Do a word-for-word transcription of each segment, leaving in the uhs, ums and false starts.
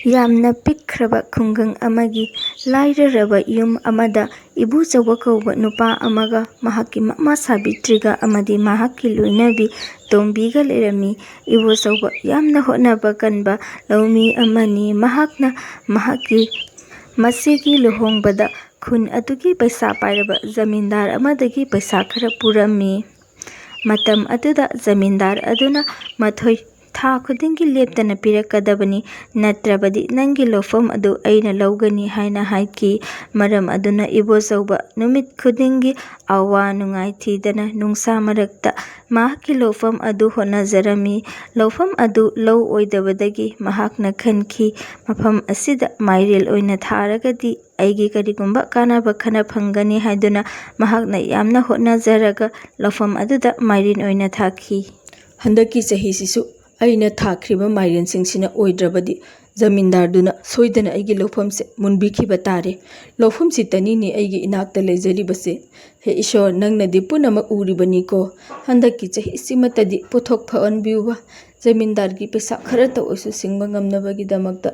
ꯌꯥꯝꯅ ꯄꯤꯛꯈ꯭ꯔꯕ ꯈꯨꯡꯒꯪ ꯑꯃꯒꯤ ꯂꯥꯏꯔꯔꯕ ꯌꯨꯝ ꯑꯃꯗ ꯏꯕꯣꯆꯧꯕ ꯀꯧꯕ ꯅꯨꯄꯥ ꯑꯃꯒ ꯃꯍꯥꯛꯀꯤ ꯃꯃꯥ ꯁꯥꯕꯤꯇ꯭ꯔꯤꯒ ꯑꯃꯗꯤ ꯃꯍꯥꯛꯀꯤ ꯂꯣꯏꯅꯕꯤ ꯇꯣꯝꯕꯤꯒ ꯂꯩꯔꯝꯃꯤ꯫ ꯏꯕꯣꯆꯧꯕ ꯌꯥꯝꯅ ꯍꯣꯠꯅꯕ ꯀꯟꯕ ꯂꯧꯃꯤ ꯑꯃꯅꯤ꯫ ꯃꯍꯥꯛꯅ ꯃꯍꯥꯛꯀꯤ ꯃꯆꯦꯒꯤ ꯂꯨꯍꯣꯡꯕꯗ ꯈꯨꯟ ꯑꯗꯨꯒꯤ ꯄꯩꯁꯥ ꯄꯥꯏꯔꯕ ꯖꯃꯤꯟꯗꯥꯔ ꯑꯃꯗꯒꯤ ꯄꯩꯁꯥ ꯈꯔ ꯄꯨꯔꯝꯃꯤ꯫ ꯃꯇꯝ ꯑꯗꯨꯗ ꯖꯃꯤꯟꯗꯥꯔ ꯑꯗꯨꯅ ꯃꯊꯣꯏ ꯊꯥ ꯈꯨꯗꯤꯡꯒꯤ ꯂꯦꯞꯇꯅ ꯄꯤꯔꯛꯀꯗꯕꯅꯤ, ꯅꯠꯇ꯭ꯔꯕꯗꯤ ꯅꯪꯒꯤ ꯂꯧꯐꯝ ꯑꯗꯨ ꯑꯩꯅ ꯂꯧꯒꯅꯤ ꯍꯥꯏꯅ ꯍꯥꯏꯈꯤ꯫ ꯃꯔꯝ ꯑꯗꯨꯅ ꯏꯕꯣꯆꯧꯕ ꯅꯨꯃꯤꯠ ꯈꯨꯗꯤꯡꯒꯤ ꯑꯋꯥ ꯅꯨꯡꯉꯥꯏ ꯊꯤꯗꯅ ꯅꯨꯡꯁꯥ ꯃꯔꯛꯇ ꯃꯍꯥꯛꯀꯤ ꯂꯧꯐꯝ ꯑꯗꯨ ꯍꯣꯠꯅꯖꯔꯝꯃꯤ꯫ ꯂꯧꯐꯝ ꯑꯗꯨ ꯂꯧ ꯑꯣꯏꯗꯕꯗꯒꯤ ꯃꯍꯥꯛꯅ ꯈꯟꯈꯤ, "ꯃꯐꯝ ꯑꯁꯤꯗ ꯃꯥꯏꯔꯦꯜ ꯑꯣꯏꯅ ꯊꯥꯔꯒꯗꯤ ꯑꯩꯒꯤ ꯀꯔꯤꯒꯨꯝꯕ ꯀꯥꯟꯅꯕ ꯈꯔ ꯐꯪꯒꯅꯤ" ꯍꯥꯏꯗꯨꯅ ꯃꯍꯥꯛꯅ ꯌꯥꯝꯅ ꯍꯣꯠꯅꯖꯔꯒ ꯂꯧꯐꯝ ꯑꯗꯨꯗ ꯃꯥꯏꯔꯦꯟ ꯑꯣꯏꯅ ꯊꯥꯈꯤ꯫ "ꯍꯟꯗꯛꯀꯤ ꯆꯍꯤꯁꯤꯁꯨ ꯑꯩꯅ ꯊꯥꯈ꯭ꯔꯤꯕ ꯃꯥꯏꯔꯦꯟꯁꯤꯡꯁꯤꯅ ꯑꯣꯏꯗ꯭ꯔꯕꯗꯤ ꯖꯃꯤꯟꯗꯥꯔꯗꯨꯅ ꯁꯣꯏꯗꯅ ꯑꯩꯒꯤ ꯂꯧꯐꯝꯁꯦ ꯃꯨꯟꯕꯤꯈꯤꯕ ꯇꯥꯔꯦ꯫ ꯂꯧꯐꯝꯁꯤꯇꯅꯤꯅꯦ ꯑꯩꯒꯤ ꯏꯅꯥꯛꯇ ꯂꯩꯖꯔꯤꯕꯁꯦ꯫ ꯍꯦ ꯏꯁꯣꯔ, ꯅꯪꯅꯗꯤ ꯄꯨꯝꯅꯃꯛ ꯎꯔꯤꯕꯅꯤꯀꯣ꯫ ꯍꯟꯗꯛꯀꯤ ꯆꯍꯤꯁꯤꯃꯇꯗꯤ ꯄꯣꯠꯊꯣꯛ ꯐꯍꯟꯕꯤꯌꯨꯕ, ꯖꯃꯤꯟꯗꯥꯔꯒꯤ ꯄꯩꯁꯥ ꯈꯔꯇ ꯑꯣꯏꯁꯨ ꯁꯤꯡꯕ ꯉꯝꯅꯕꯒꯤꯗꯃꯛꯇ"꯫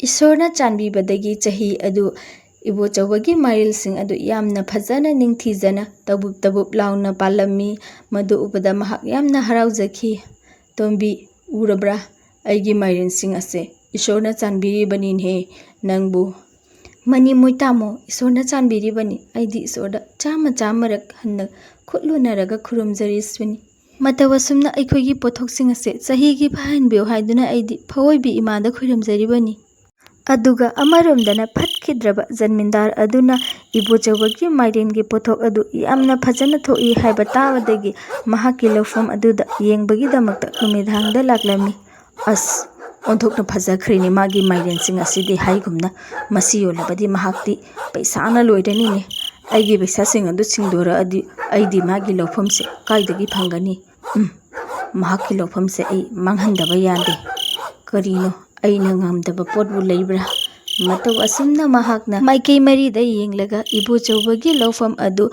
ꯏꯁꯣꯔꯅ ꯆꯥꯟꯕꯤꯕꯗꯒꯤ ꯆꯍꯤ ꯑꯗꯨ ꯏꯕꯣꯆꯧꯕꯒꯤ ꯃꯥꯏꯔꯦꯜꯁꯤꯡ ꯑꯗꯨ ꯌꯥꯝꯅ ꯐꯖꯅ ꯅꯤꯡꯊꯤꯖꯅ ꯇꯧꯕꯨꯞ ꯇꯧꯕꯨꯞ ꯂꯥꯎꯅ ꯄꯥꯜꯂꯝꯃꯤ꯫ ꯃꯗꯨ ꯎꯕꯗ ꯃꯍꯥꯛ ꯌꯥꯝꯅ ꯍꯔꯥꯎꯖꯈꯤ꯫ "ꯇꯣꯝꯕꯤ, ꯎꯔꯕ꯭ꯔꯥ? ꯑꯩꯒꯤ ꯃꯥꯏꯔꯦꯟꯁꯤꯡ ꯑꯁꯦ ꯏꯁꯣꯔꯅ ꯆꯥꯟꯕꯤꯔꯤꯕꯅꯤꯅꯦꯍꯦ ꯅꯪꯕꯨ"꯫ "ꯃꯅꯤ ꯃꯣꯏ ꯇꯥꯃꯣ, ꯏꯁꯣꯔꯅ ꯆꯥꯟꯕꯤꯔꯤꯕꯅꯤ꯫ ꯑꯩꯗꯤ ꯏꯁꯣꯔꯗ ꯆꯥꯝꯃ ꯆꯥꯝꯃꯔꯛ ꯍꯟꯅ ꯈꯨꯠ ꯂꯨꯅꯔꯒ ꯈꯨꯔꯨꯝꯖꯔꯤꯕꯅꯤ꯫ ꯃꯇꯧ ꯑꯁꯨꯝꯅ ꯑꯩꯈꯣꯏꯒꯤ ꯄꯣꯠꯊꯣꯛꯁꯤꯡ ꯑꯁꯦ ꯆꯍꯤꯒꯤ ꯐꯍꯟꯕꯤꯌꯨ ꯍꯥꯏꯗꯨꯅ ꯑꯩꯗꯤ ꯐꯑꯣꯏꯕꯤ ꯏꯃꯥꯗ ꯈꯨꯔꯨꯝꯖꯔꯤꯕꯅꯤ"꯫ ꯑꯗꯨꯒ ꯑꯃꯔꯣꯝꯗꯅ ꯐꯠꯈꯤꯗ꯭ꯔꯕ ꯖꯃꯤꯟꯗꯥꯔ ꯑꯗꯨꯅ ꯏꯕꯣꯆꯧꯕꯒꯤ ꯃꯥꯏꯔꯦꯟꯒꯤ ꯄꯣꯠꯊꯣꯛ ꯑꯗꯨ ꯌꯥꯝꯅ ꯐꯖꯅ ꯊꯣꯛꯏ ꯍꯥꯏꯕ ꯇꯥꯕꯗꯒꯤ ꯃꯍꯥꯛꯀꯤ ꯂꯧꯐꯝ ꯑꯗꯨꯗ ꯌꯦꯡꯕꯒꯤꯗꯃꯛꯇ ꯅꯨꯃꯤꯗꯥꯡꯗ ꯂꯥꯛꯂꯝꯃꯤ꯫ "ꯑꯁ, ꯑꯣꯟꯊꯣꯛꯅ ꯐꯖꯈ꯭ꯔꯦꯅꯦ ꯃꯥꯒꯤ ꯃꯥꯏꯔꯦꯟꯁꯤꯡ ꯑꯁꯤꯗꯤ" ꯍꯥꯏꯒꯨꯝꯅ꯫ "ꯃꯁꯤ ꯌꯣꯜꯂꯕꯗꯤ ꯃꯍꯥꯛꯇꯤ ꯄꯩꯁꯥꯅ ꯂꯣꯏꯔꯅꯤꯅꯦ꯫ ꯑꯩꯒꯤ ꯄꯩꯁꯥꯁꯤꯡ ꯑꯗꯨ ꯁꯤꯡꯗꯣꯔꯛꯑꯗꯤ ꯑꯩꯗꯤ ꯃꯥꯒꯤ ꯂꯧꯐꯝꯁꯦ ꯀꯥꯏꯗꯒꯤ ꯐꯪꯒꯅꯤ? ꯎꯝ, ꯃꯍꯥꯛꯀꯤ ꯂꯧꯐꯝꯁꯦ ꯑꯩ ꯃꯥꯡꯍꯟꯗꯕ ꯌꯥꯗꯦ꯫ ꯀꯔꯤꯅꯣ, ꯑꯩꯅ ꯉꯝꯗꯕ ꯄꯣꯠꯕꯨ ꯂꯩꯕ꯭ꯔꯥ?" ꯃꯇꯧ ꯑꯁꯨꯝꯅ ꯃꯍꯥꯛꯅ ꯃꯥꯏꯀꯩ ꯃꯔꯤꯗ ꯌꯦꯡꯂꯒ ꯏꯕꯣꯆꯧꯕꯒꯤ ꯂꯧꯐꯝ ꯑꯗꯨ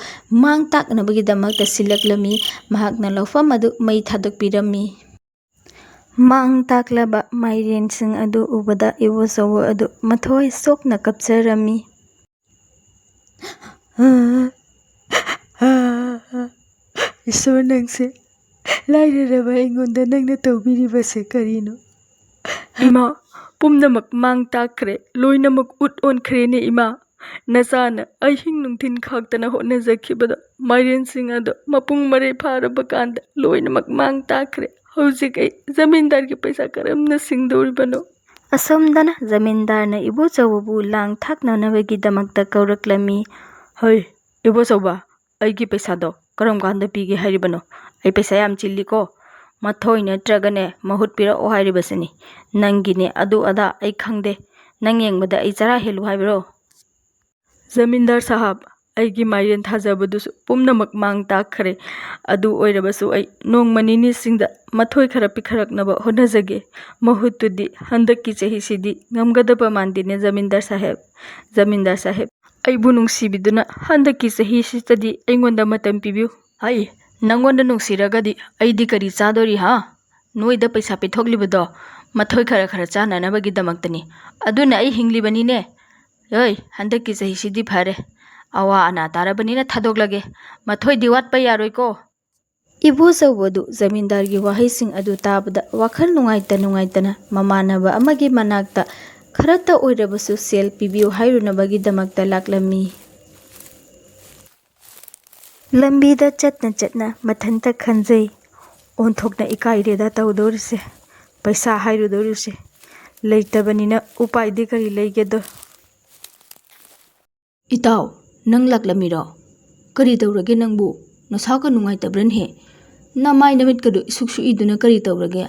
ꯃꯥꯡ ꯇꯥꯛꯅꯕꯒꯤꯗꯃꯛꯇ ꯁꯤꯜꯂꯛꯂꯝꯃꯤ꯫ ꯃꯍꯥꯛꯅ ꯂꯧꯐꯝ ꯑꯗꯨ ꯃꯩ ꯊꯥꯗꯣꯛꯄꯤꯔꯝꯃꯤ꯫ ꯃꯥꯡ ꯇꯥꯛꯂꯕ ꯃꯥꯏꯔꯦꯟꯁꯤꯡ ꯑꯗꯨ ꯎꯕꯗ ꯏꯕꯣꯆꯧꯕ ꯑꯗꯨ ꯃꯊꯣꯏ ꯁꯣꯛꯅ ꯀꯞꯆꯔꯝꯃꯤ꯫ "ꯏꯁꯣꯔ, ꯅꯪꯁꯦ ꯂꯥꯏꯔꯔꯕ ꯑꯩꯉꯣꯟꯗ ꯅꯪꯅ ꯇꯧꯕꯤꯔꯤꯕꯁꯦ ꯀꯔꯤꯅꯣ?" "ꯏꯃꯥ, ꯄꯨꯝꯅꯃꯛ ꯃꯥꯡ ꯇꯥꯛꯈ꯭ꯔꯦ, ꯂꯣꯏꯅꯃꯛ ꯎꯠ ꯑꯣꯟꯈ꯭ꯔꯦꯅꯦ ꯏꯃꯥ꯫ ꯅꯆꯥꯅ ꯑꯍꯤꯡ ꯅꯨꯡꯊꯤꯟ ꯈꯥꯛꯇꯅ ꯍꯣꯠꯅꯖꯈꯤꯕꯗꯣ, ꯃꯥꯏꯔꯦꯟꯁꯤꯡ ꯑꯗꯣ ꯃꯄꯨꯡ ꯃꯔꯩ ꯐꯥꯔꯕ ꯀꯥꯟꯗ ꯂꯣꯏꯅꯃꯛ ꯃꯥꯡ ꯇꯥꯛꯈ꯭ꯔꯦ꯫ ꯍꯧꯖꯤꯛ ꯑꯩ ꯖꯃꯤꯟꯗꯥꯔꯒꯤ ꯄꯩꯁꯥ ꯀꯔꯝꯅ ꯁꯤꯡꯗꯧꯔꯤꯕꯅꯣ?" ꯑꯁꯣꯝꯗꯅ ꯖꯃꯤꯟꯗꯥꯔꯅ ꯏꯕꯣꯆꯧꯕꯕꯨ ꯂꯥꯡ ꯊꯥꯛꯅꯅꯕꯒꯤꯗꯃꯛꯇ ꯀꯧꯔꯛꯂꯝꯃꯤ꯫ "ꯍꯩ, ꯏꯕꯣꯆꯧꯕ, ꯑꯩꯒꯤ ꯄꯩꯁꯥꯗꯣ ꯀꯔꯝ ꯀꯥꯟꯗ ꯄꯤꯒꯦ ꯍꯥꯏꯔꯤꯕꯅꯣ? ꯑꯩ ꯄꯩꯁꯥ ꯌꯥꯝ ꯆꯤꯜꯂꯤꯀꯣ꯫ ꯃꯊꯣꯏ ꯅꯠꯇ꯭ꯔꯒꯅꯦ ꯃꯍꯨꯠ ꯄꯤꯔꯛꯑꯣ ꯍꯥꯏꯔꯤꯕꯁꯤꯅꯤ꯫ ꯅꯪꯒꯤꯅꯦ ꯑꯗꯨ ꯑꯗꯥ ꯑꯩ ꯈꯪꯗꯦ꯫ ꯅꯪ ꯌꯦꯡꯕꯗ ꯑꯩ ꯆꯔꯥ ꯍꯦꯜꯂꯨ ꯍꯥꯏꯕ꯭ꯔꯣ?" "ꯖꯃꯤꯟꯗꯥꯔ ꯁꯥꯍꯕ, ꯑꯩꯒꯤ ꯃꯥꯏꯔꯦꯟ ꯊꯥꯖꯕꯗꯨꯁꯨ ꯄꯨꯝꯅꯃꯛ ꯃꯥꯡ ꯇꯥꯛꯈ꯭ꯔꯦ꯫ ꯑꯗꯨ ꯑꯣꯏꯔꯕꯁꯨ ꯑꯩ ꯅꯣꯡꯃ ꯅꯤꯅꯤꯁꯤꯡꯗ ꯃꯊꯣꯏ ꯈꯔ ꯄꯤꯈꯠꯂꯛꯅꯕ ꯍꯣꯠꯅꯖꯒꯦ꯫ ꯃꯍꯨꯠꯇꯨꯗꯤ ꯍꯟꯗꯛꯀꯤ ꯆꯍꯤꯁꯤꯗꯤ ꯉꯝꯒꯗꯕ ꯃꯥꯟꯗꯦꯅꯦ ꯖꯃꯤꯟꯗꯥꯔ ꯁꯥꯍꯦꯕ꯫ ꯖꯃꯤꯟꯗꯥꯔ ꯁꯥꯍꯦꯕ, ꯑꯩꯕꯨ ꯅꯨꯡꯁꯤꯕꯤꯗꯨꯅ ꯍꯟꯗꯛꯀꯤ ꯆꯍꯤꯁꯤꯗꯗꯤ ꯑꯩꯉꯣꯟꯗ ꯃꯇꯝ ꯄꯤꯕꯤꯌꯨ꯫" "ꯍꯩ, ꯅꯪꯉꯣꯟꯗ ꯅꯨꯡꯁꯤꯔꯒꯗꯤ ꯑꯩꯗꯤ ꯀꯔꯤ ꯆꯥꯗꯣꯔꯤ ꯍꯥ? ꯅꯣꯏꯗ ꯄꯩꯁꯥ ꯄꯤꯊꯣꯛꯂꯤꯕꯗꯣ ꯃꯊꯣꯏ ꯈꯔ ꯈꯔ ꯆꯥꯅꯅꯕꯒꯤꯗꯃꯛꯇꯅꯤ꯫ ꯑꯗꯨꯅ ꯑꯩ ꯍꯤꯡꯂꯤꯕꯅꯤꯅꯦ꯫ ꯍꯣꯏ, ꯍꯟꯗꯛꯀꯤ ꯆꯍꯤꯁꯤꯗꯤ ꯐꯔꯦ꯫ ꯑꯋꯥ ꯑꯅꯥ ꯇꯥꯔꯕꯅꯤꯅ ꯊꯥꯗꯣꯛꯂꯒꯦ꯫ ꯃꯊꯣꯏꯗꯤ ꯋꯥꯠꯄ ꯌꯥꯔꯣꯏꯀꯣ꯫" ꯏꯕꯣꯆꯧꯕꯗꯨ ꯖꯃꯤꯟꯗꯥꯔꯒꯤ ꯋꯥꯍꯩꯁꯤꯡ ꯑꯗꯨ ꯇꯥꯕꯗ ꯋꯥꯈꯜ ꯅꯨꯡꯉꯥꯏꯇ ꯅꯨꯡꯉꯥꯏꯇꯅ ꯃꯃꯥꯟꯅꯕ ꯑꯃꯒꯤ ꯃꯅꯥꯛꯇ ꯈꯔꯇ ꯑꯣꯏꯔꯕꯁꯨ ꯁꯦꯜ ꯄꯤꯕꯤꯌꯨ ꯍꯥꯏꯔꯨꯅꯕꯒꯤꯗꯃꯛꯇ ꯂꯥꯛꯂꯝꯃꯤ꯫ ꯂꯝꯕꯤꯗ ꯆꯠꯅ ꯆꯠꯅ ꯃꯊꯟꯇ ꯈꯟꯖꯩ, "ꯑꯣꯟꯊꯣꯛꯅ ꯏꯀꯥꯏꯔꯦꯗ ꯇꯧꯗꯣꯔꯤꯁꯦ, ꯄꯩꯁꯥ ꯍꯥꯏꯔꯨꯗꯣꯔꯤꯁꯦ, ꯂꯩꯇꯕꯅꯤꯅ ꯎꯄꯥꯏꯗꯤ ꯀꯔꯤ ꯂꯩꯒꯦꯗꯣ?" "ꯏꯇꯥꯎ, ꯅꯪ ꯂꯥꯛꯂꯝꯃꯤꯔꯣ? ꯀꯔꯤ ꯇꯧꯔꯒꯦ ꯅꯪꯕꯨ? ꯅꯁꯥꯒ ꯅꯨꯡꯉꯥꯏꯇꯕ꯭ꯔꯅꯦꯍꯦ? ꯅꯃꯥꯏ ꯅꯃꯤꯠꯀꯗꯨ ꯏꯁꯨꯛ ꯁꯨꯛꯏꯗꯨꯅ ꯀꯔꯤ ꯇꯧꯔꯒꯦ?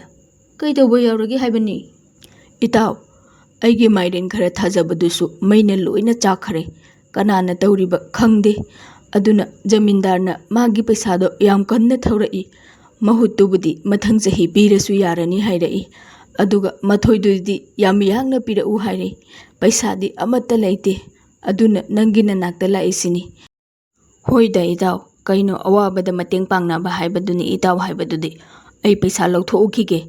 ꯀꯩꯗꯧꯕ ꯌꯥꯎꯔꯒꯦ ꯍꯥꯏꯕꯅꯤ?" "ꯏꯇꯥꯎ, ꯑꯩꯒꯤ ꯃꯥꯏꯔꯦꯟ ꯈꯔ ꯊꯥꯖꯕꯗꯨꯁꯨ ꯃꯩꯅ ꯂꯣꯏꯅ ꯆꯥꯛꯈ꯭ꯔꯦ꯫ ꯀꯅꯥꯅ ꯇꯧꯔꯤꯕ ꯈꯪꯗꯦ꯫ ꯑꯗꯨꯅ ꯖꯃꯤꯟꯗꯥꯔꯅ ꯃꯥꯒꯤ ꯄꯩꯁꯥꯗꯣ ꯌꯥꯝ ꯀꯟꯅ ꯊꯧꯔꯛꯏ꯫ ꯃꯍꯨꯠꯇꯨꯕꯨꯗꯤ ꯃꯊꯪ ꯆꯍꯤ ꯄꯤꯔꯁꯨ ꯌꯥꯔꯅꯤ ꯍꯥꯏꯔꯛꯏ꯫ ꯑꯗꯨꯒ ꯃꯊꯣꯏꯗꯨꯗꯤ ꯌꯥꯝ ꯌꯥꯡꯅ ꯄꯤꯔꯛꯎ ꯍꯥꯏꯔꯛꯏ꯫ ꯄꯩꯁꯥꯗꯤ ꯑꯃꯠꯇ ꯂꯩꯇꯦ꯫ ꯑꯗꯨꯅ ꯅꯪꯒꯤ ꯅꯅꯥꯛꯇ ꯂꯥꯛꯏꯁꯤꯅꯤ꯫" "ꯍꯣꯏꯗ ꯏꯇꯥꯎ, ꯀꯩꯅꯣ ꯑꯋꯥꯕꯗ ꯃꯇꯦꯡ ꯄꯥꯡꯅꯕ ꯍꯥꯏꯕꯗꯨꯅꯤ ꯏꯇꯥꯎ ꯍꯥꯏꯕꯗꯨꯗꯤ꯫ ꯑꯩ ꯄꯩꯁꯥ ꯂꯧꯊꯣꯛꯎꯈꯤꯒꯦ꯫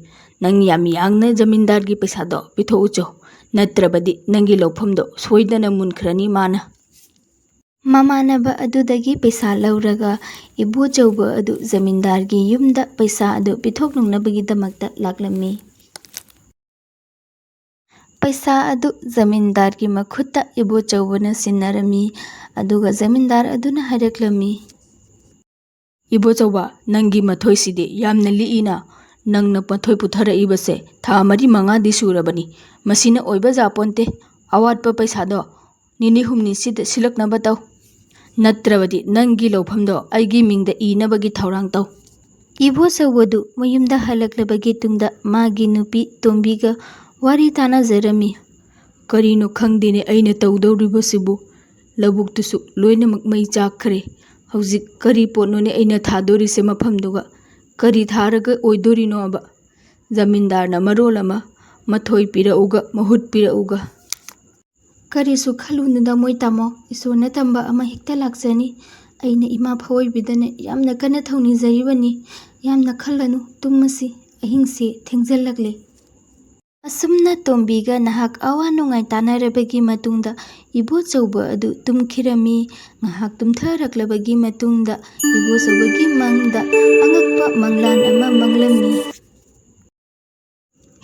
"ꯅꯪ ꯌꯥꯝ ꯌꯥꯡꯅ ꯖꯃꯤꯟꯗꯥꯔꯒꯤ ꯄꯩꯁꯥꯗꯣ ꯄꯤꯊꯣꯛꯎꯆꯣ, ꯅꯠꯇ꯭ꯔꯕꯗꯤ ꯅꯪꯒꯤ ꯂꯧꯐꯝꯗꯣ ꯁꯣꯏꯗꯅ ꯃꯨꯟꯈ꯭ꯔꯅꯤ ꯃꯥꯅ꯫" ꯃꯃꯥꯟꯅꯕ ꯑꯗꯨꯗꯒꯤ ꯄꯩꯁꯥ ꯂꯧꯔꯒ ꯏꯕꯣꯆꯧꯕ ꯑꯗꯨ ꯖꯃꯤꯟꯗꯥꯔꯒꯤ ꯌꯨꯝꯗ ꯄꯩꯁꯥ ꯑꯗꯨ ꯄꯤꯊꯣꯛꯅꯅꯕꯒꯤꯗꯃꯛꯇ ꯂꯥꯛꯂꯝꯃꯤ꯫ ꯄꯩꯁꯥ ꯑꯗꯨ ꯖꯃꯤꯟꯗꯥꯔꯒꯤ ꯃꯈꯨꯠꯇ ꯏꯕꯣꯆꯧꯕꯅ ꯁꯤꯟꯅꯔꯝꯃꯤ꯫ ꯑꯗꯨꯒ ꯖꯃꯤꯟꯗꯥꯔ ꯑꯗꯨꯅ ꯍꯥꯏꯔꯛꯂꯝꯃꯤ, "ꯏꯕꯣꯆꯧꯕ, ꯅꯪꯒꯤ ꯃꯊꯣꯏꯁꯤꯗꯤ ꯌꯥꯝꯅ ꯂꯤꯛꯏꯅ꯫ ꯅꯪꯅ ꯃꯊꯣꯏ ꯄꯨꯊꯔꯛꯏꯕꯁꯦ ꯊꯥ ꯃꯔꯤ ꯃꯉꯥꯗꯤ ꯁꯨꯔꯕꯅꯤ꯫ ꯃꯁꯤꯅ ꯑꯣꯏꯕ ꯖꯥꯄꯣꯟꯇꯦ꯫ ꯑꯋꯥꯠꯄ ꯄꯩꯁꯥꯗꯣ ꯅꯤꯅꯤ ꯍꯨꯝꯅꯤꯁꯤꯗ ꯁꯤꯜꯂꯛꯅꯕ ꯇꯧ꯫ ꯅꯠꯇ꯭ꯔꯕꯗꯤ ꯅꯪꯒꯤ ꯂꯧꯐꯝꯗꯣ ꯑꯩꯒꯤ ꯃꯤꯡꯗ ꯏꯅꯕꯒꯤ ꯊꯧꯔꯥꯡ ꯇꯧ꯫" ꯏꯕꯣꯆꯧꯕꯗꯨ ꯃꯌꯨꯝꯗ ꯍꯜꯂꯛꯂꯕꯒꯤ ꯇꯨꯡꯗ ꯃꯥꯒꯤ ꯅꯨꯄꯤ ꯇꯣꯝꯕꯤꯒ ꯋꯥꯔꯤ ꯇꯥꯟꯅꯖꯔꯝꯃꯤ꯫ "ꯀꯔꯤꯅꯣ ꯈꯪꯗꯦꯅꯦ ꯑꯩꯅ ꯇꯧꯗꯧꯔꯤꯕꯁꯤꯕꯨ? ꯂꯧꯕꯨꯛꯇꯨꯁꯨ ꯂꯣꯏꯅꯃꯛ ꯃꯩ ꯆꯥꯛꯈ꯭ꯔꯦ꯫ ꯍꯧꯖꯤꯛ ꯀꯔꯤ ꯄꯣꯠꯅꯣꯅꯦ ꯑꯩꯅ ꯊꯥꯗꯣꯔꯤꯁꯦ ꯃꯐꯝꯗꯨꯒ? ꯀꯔꯤ ꯊꯥꯔꯒ ꯑꯣꯏꯗꯣꯔꯤꯅꯣꯕ? ꯖꯃꯤꯟꯗꯥꯔꯅ ꯃꯔꯣꯜ ꯑꯃ ꯃꯊꯣꯏ ꯄꯤꯔꯛꯎꯒ ꯃꯍꯨꯠ ꯄꯤꯔꯛꯎꯒ꯫" "ꯀꯔꯤꯁꯨ ꯈꯜꯂꯨꯅꯨꯗ ꯃꯣꯏ ꯇꯥꯃꯣ, ꯏꯁꯣꯔꯅ ꯇꯝꯕ ꯑꯃ ꯍꯦꯛꯇ ꯂꯥꯛꯆꯅꯤ꯫ ꯑꯩꯅ ꯏꯃꯥ ꯐꯑꯣꯏꯕꯤꯗꯅꯦ ꯌꯥꯝꯅ ꯀꯟꯅ ꯊꯧꯅꯤꯖꯔꯤꯕꯅꯤ꯫ ꯌꯥꯝꯅ ꯈꯜꯂꯅꯨ, ꯇꯨꯝꯃꯁꯤ, ꯑꯍꯤꯡꯁꯦ ꯊꯦꯡꯖꯤꯜꯂꯛꯂꯦ꯫" ꯑꯁꯨꯝꯅ ꯇꯣꯝꯕꯤꯒ ꯅꯍꯥꯛ ꯑꯋꯥ ꯅꯨꯡꯉꯥꯏ ꯇꯥꯟꯅꯔꯕꯒꯤ ꯃꯇꯨꯡꯗ ꯏꯕꯣꯆꯧꯕ ꯑꯗꯨ ꯇꯨꯝꯈꯤꯔꯝꯃꯤ꯫ ꯉꯥꯏꯍꯥꯛ ꯇꯨꯝꯊꯔꯛꯂꯕꯒꯤ ꯃꯇꯨꯡꯗ ꯏꯕꯣꯆꯧꯕꯒꯤ ꯃꯪꯗ ꯑꯉꯛꯄ ꯃꯪꯂꯥꯟ ꯑꯃ ꯃꯪꯂꯝꯃꯤ꯫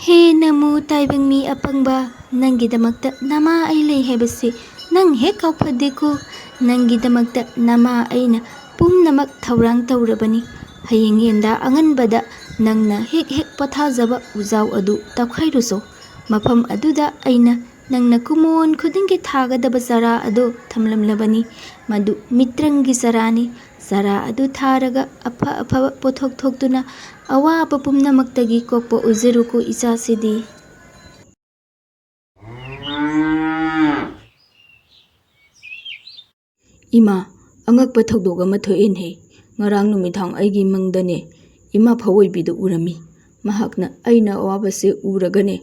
"ꯍꯦ ꯅꯃꯨ ꯇꯥꯏꯕꯪ ꯃꯤ ꯑꯄꯪꯕ, ꯅꯪꯒꯤꯗꯃꯛꯇ ꯅꯃꯥ ꯑꯩ ꯂꯩ ꯍꯥꯏꯕꯁꯦ ꯅꯪ ꯍꯦꯛ ꯀꯥꯎꯐꯗꯦꯀꯣ꯫ ꯅꯪꯒꯤꯗꯃꯛꯇ ꯅꯃꯥ ꯑꯩꯅ ꯄꯨꯝꯅꯃꯛ ꯊꯧꯔꯥꯡ ꯇꯧꯔꯕꯅꯤ꯫ ꯍꯌꯦꯡ ꯌꯦꯟꯗꯥ ꯑꯉꯟꯕꯗ ꯅꯪꯅ ꯍꯦꯛ ꯍꯦꯛ ꯄꯣꯊꯥꯖꯕ ꯎꯖꯥꯎ ꯑꯗꯨ ꯇꯧꯈꯥꯏꯔꯨꯁꯣ꯫ ꯃꯐꯝ ꯑꯗꯨꯗ ꯑꯩꯅ ꯅꯪꯅ ꯀꯨꯝꯑꯣꯟ ꯈꯨꯗꯤꯡꯒꯤ ꯊꯥꯒꯗꯕ ꯆꯔꯥ ꯑꯗꯨ ꯊꯝꯂꯝꯂꯕꯅꯤ꯫ ꯃꯗꯨ ꯃꯤꯇ꯭ꯔꯪꯒꯤ ꯆꯔꯥꯅꯤ꯫ ꯆꯔꯥ ꯑꯗꯨ ꯊꯥꯔꯒ ꯑꯐ ꯑꯐꯕ ꯄꯣꯠꯊꯣꯛ ꯊꯣꯛꯇꯨꯅ ꯑꯋꯥꯕ ꯄꯨꯝꯅꯃꯛꯇꯒꯤ ꯀꯣꯛꯄ ꯑꯣꯏꯖꯔꯨꯀꯣ ꯏꯆꯥꯁꯤꯗꯤ꯫" "ꯏꯃꯥ, ꯑꯉꯛꯄ ꯊꯧꯗꯣꯛ ꯑꯃ ꯊꯣꯛꯑꯦꯅꯦꯍꯦ꯫ ꯉꯔꯥꯡ ꯅꯨꯃꯤꯗꯥꯡ ꯑꯩꯒꯤ ꯃꯪꯗꯅꯦ ꯏꯃꯥ ꯐꯑꯣꯏꯕꯤꯗꯨ ꯎꯔꯝꯃꯤ꯫ ꯃꯍꯥꯛꯅ ꯑꯩꯅ ꯑꯋꯥꯕꯁꯦ ꯎꯔꯒꯅꯦ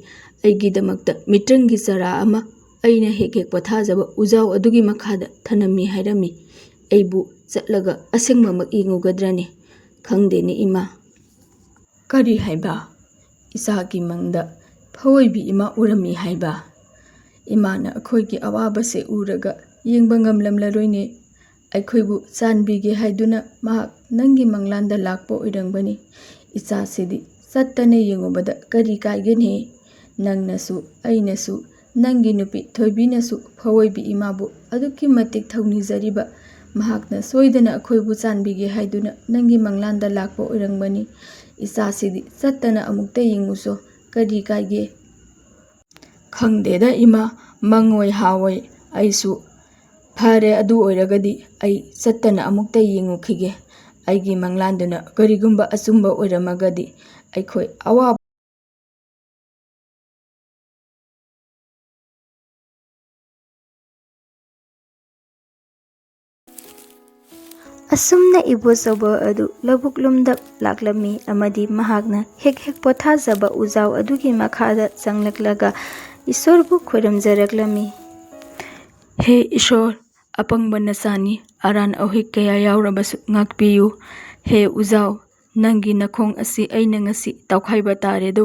ꯑꯩꯒꯤꯗꯃꯛꯇ ꯃꯤꯇ꯭ꯔꯪꯒꯤ ꯆꯔꯥ ꯑꯃ ꯑꯩꯅ ꯍꯦꯛ ꯍꯦꯛ ꯄꯣꯊꯥꯖꯕ ꯎꯖꯥꯎ ꯑꯗꯨꯒꯤ ꯃꯈꯥꯗ ꯊꯅꯝꯃꯤ ꯍꯥꯏꯔꯝꯃꯤ꯫ ꯑꯩꯕꯨ ꯆꯠꯂꯒ ꯑꯁꯦꯡꯕꯃꯛ ꯌꯦꯡꯉꯨꯒꯗ꯭ꯔꯅꯦ? ꯈꯪꯗꯦꯅꯦ ꯏꯃꯥ꯫" "ꯀꯔꯤ ꯍꯥꯏꯕ? ꯏꯆꯥꯒꯤ ꯃꯪꯗ ꯐꯑꯣꯏꯕꯤ ꯏꯃꯥ ꯎꯔꯝꯃꯤ ꯍꯥꯏꯕ꯫ ꯏꯃꯥꯅ ꯑꯩꯈꯣꯏꯒꯤ ꯑꯋꯥꯕꯁꯦ ꯎꯔꯒ ꯌꯦꯡꯕ ꯉꯝꯂꯝꯂꯔꯣꯏꯅꯦ꯫ ꯑꯩꯈꯣꯏꯕꯨ ꯆꯥꯟꯕꯤꯒꯦ ꯍꯥꯏꯗꯨꯅ ꯃꯍꯥꯛ ꯅꯪꯒꯤ ꯃꯪꯂꯥꯟꯗ ꯂꯥꯛꯄ ꯑꯣꯏꯔꯝꯒꯅꯤ꯫ ꯏꯆꯥꯁꯤꯗꯤ ꯆꯠꯇꯅ ꯌꯦꯡꯉꯨꯕꯗ ꯀꯔꯤ ꯀꯥꯏꯒꯅꯤ? ꯅꯪꯅꯁꯨ, ꯑꯩꯅꯁꯨ, ꯅꯪꯒꯤ ꯅꯨꯄꯤ ꯊꯣꯏꯕꯤꯅꯁꯨ ꯐꯑꯣꯏꯕꯤ ꯏꯃꯥꯕꯨ ꯑꯗꯨꯛꯀꯤ ꯃꯇꯤꯛ ꯊꯧꯅꯤꯖꯔꯤꯕ꯫ ꯃꯍꯥꯛꯅ ꯁꯣꯏꯗꯅ ꯑꯩꯈꯣꯏꯕꯨ ꯆꯥꯟꯕꯤꯒꯦ ꯍꯥꯏꯗꯨꯅ ꯅꯪꯒꯤ ꯃꯪꯂꯥꯟꯗ ꯂꯥꯛꯄ ꯑꯣꯏꯔꯝꯒꯅꯤ꯫ ꯏꯆꯥꯁꯤꯗꯤ ꯆꯠꯇꯅ ꯑꯃꯨꯛꯇ ꯌꯦꯡꯉꯨꯁꯣ, ꯀꯔꯤ ꯀꯥꯏꯒꯦ? ꯈꯪꯗꯦꯗ ꯏꯃꯥ, ꯃꯪꯑꯣꯏ ꯍꯥꯑꯣꯏ꯫ ꯑꯩꯁꯨ ꯐꯔꯦ, ꯑꯗꯨ ꯑꯣꯏꯔꯒꯗꯤ ꯑꯩ ꯆꯠꯇꯅ ꯑꯃꯨꯛꯇ ꯌꯦꯡꯉꯨꯈꯤꯒꯦ꯫ ꯑꯩꯒꯤ ꯃꯪꯂꯥꯟꯗꯨꯅ ꯀꯔꯤꯒꯨꯝꯕ ꯑꯆꯨꯝꯕ ꯑꯣꯏꯔꯝꯃꯒꯗꯤ ꯑꯩꯈꯣꯏ ꯑꯋꯥꯕ ꯑꯁꯨꯝꯅ ꯏꯕꯣꯆꯧꯕ ꯑꯗꯨ ꯂꯧꯕꯨꯛ ꯂꯣꯝꯗ ꯂꯥꯛꯂꯝꯃꯤ ꯑꯃꯗꯤ ꯃꯍꯥꯛꯅ ꯍꯦꯛ ꯍꯦꯛ ꯄꯣꯊꯥꯖꯕ ꯎꯖꯥꯎ ꯑꯗꯨꯒꯤ ꯃꯈꯥꯗ ꯆꯪꯂꯛꯂꯒ ꯏꯁꯣꯔꯕꯨ ꯈꯣꯏꯔꯝꯖꯔꯛꯂꯝꯃꯤ꯫ ꯍꯦ ꯏꯁꯣꯔ, ꯑꯄꯪꯕ ꯅꯆꯥꯅꯤ, ꯑꯔꯥꯟ ꯑꯍꯣꯏ ꯀꯌꯥ ꯌꯥꯎꯔꯕꯁꯨ ꯉꯥꯛꯄꯤꯌꯨ꯫ ꯍꯦ ꯎꯖꯥꯎ, ꯅꯪꯒꯤ ꯅꯈꯣꯡ ꯑꯁꯤ ꯑꯩꯅ ꯉꯁꯤ ꯇꯧꯈꯥꯏꯕ ꯇꯥꯔꯦꯗꯣ꯫